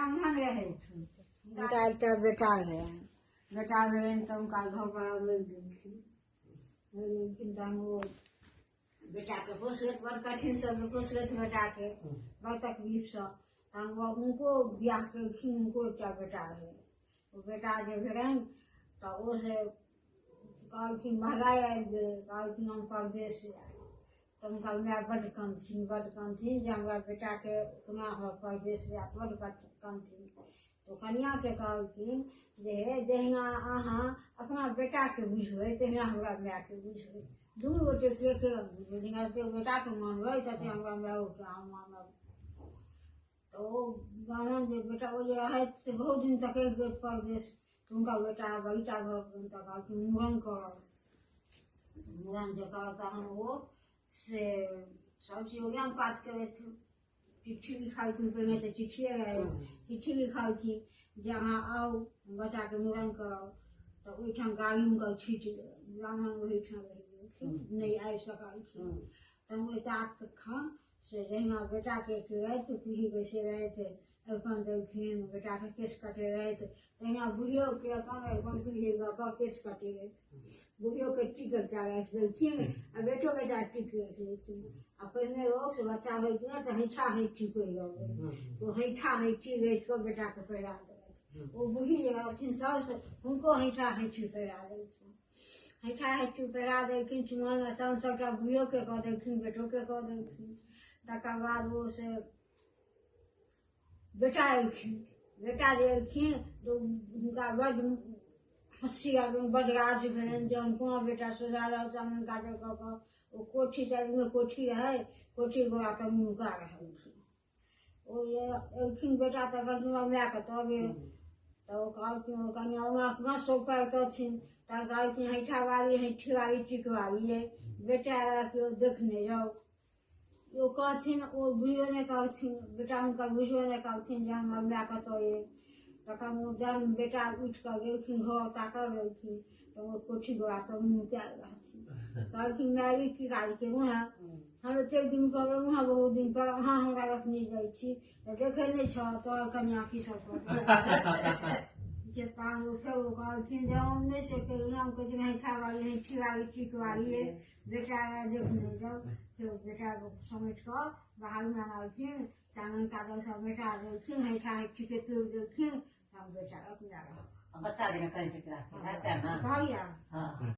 ब्राह्मण रहथि। हुनका एकटा बेटा रहनि। बेटा भेलनि तऽ हुनका घर पर मरि गेलखिन। मरि गेलखिन तहन ओ बेटाके पोसलथि, बड़ कठिनसँ पोसलथि बेटाके, बड़ तकलीफसँ। तहन ओ हुनको बियाह केलखिन, हुनको एकटा बेटा भेलनि। ओ बेटा जे भेलनि तऽ ओ से कहलखिन, महगाइ आबि गेलै, कहलखिन हम परदेश जायब। तऽ हुनका माय बड्ड कनथिन, बड्ड कनथिन जे हमरा बेटाके कोना हमरा परदेश जायत, बड्ड कनथिन। तऽ कनिआँके कहलखिन जे हे, जहिना अहाँ अपना बेटाके बुझबै तहिना हमरा मायके बुझबै, दुनू गोटेके एके रंग बुझबै, जहिना एते बेटाके मानबै तते हमरा मायोके अहाँ मानब। तऽ ओ ब्राह्मण जे बेटा ओ जे रहथि से बहुत दिन तक रहि गेल परदेश। तऽ हुनका बेटा बड़ीटा भऽ गेलनि तऽ कहलखिन मूड़न करब। मूड़न जे करब तहन ओ से सब चीज ओरियान पात केलथि, चिट्ठी लिखलखिन। पहिने तऽ चिट्ठिए रहै, चिट्ठी लिखलखिन जे अहाँ आउ, बच्चाके मूड़न करब। तऽ ओहिठाम गाड़ी हुनकर छूटि गेलनि, ब्राह्मण ओहिठाम रहि गेलखिन, नहि आबि सकलखिन। तऽ ओहि तखन से जहिना बेटाके केलथि, पीढ़ी बैसेलथि, अरिपन देलखिन, बेटाके केश कटेलथि, तहिना बुढ़ियोके अपन अरिपन पीढ़ी लऽ कऽ केश कटेलथि। बुढ़ियोके टीक एकटा राखि देलखिन आ बेटोके एकटा टीक राखि देलखिन। आ पहिने लोक से बच्चा होइ कि तऽ हैठा हैठी पहिरबै, ओ हैठा हैठी राखि कऽ बेटाके पहिरा देलथि। ओ बुढ़ी जे रहथिन साउस, हुनको हैठा हैठी पहिरा देलखिन। हैठा हैठी पहिरा देलखिन, चुमाओन अचान सभटा बुढ़ियोके कऽ देलखिन, बेटोके कऽ देलखिन। तकर बाद ओ से बेटा एलखिन। बेटा जे एलखिन तऽ हुनका बड्ड हँसी आबि, बड्ड राज भेलनि जे हम कोना बेटा सोझा रहल, हम हुनका जे कऽ कऽ ओ कोठी जाइमे कोठी रहै, कोठी गोरा तऽ नुका रहलखिन। ओ जे एलखिन बेटा तऽ कहलखिन हमरा माय कतऽ गेल? तऽ ओ कहलखिन, ओ कनिया ओना अपना सौ पारितथिन तऽ कहलखिन हैठा बारी, हैठी बारी, टीक बारी अइ, बेटा आयल केओ देखने जाउ। ओ कहथिन, ओ बुझबे नहि करथिन, बेटा हुनकर बुझबे नहि करथिन जे हमर माय कतऽ अइ। तखन ओ जहन बेटा उठि कऽ गेलखिन, घर ताकऽ गेलखिन तऽ ओ कोठी गोरा तर नुकायल रहथिन। कहलखिन माय, ई की काज केलहुँ हेँ? हम एतेक दिन पर एलहुँ हेँ, बहुत दिन पर, अहाँ हमरा रखने जाइ छी तऽ देखै नहि छह तोहर कनिया की सब करतै? जे तहन ओ फेर ओ कहलखिन जे हम नहि से केलहुँ, हम कहै छी हैठा बारी, हैठी बारी, टीक बारी अइ, बेटा आयल देखने जाउ। फेर बेटाके समेट कऽ बाहरमे अनलखिन, चानन कागज सब मेटा देलखिन, हैठा हैठीके तोड़ि देलखिन, तब बेटा अपना रहल। बच्चा जकाँ करै छै, कहलियै। हँ।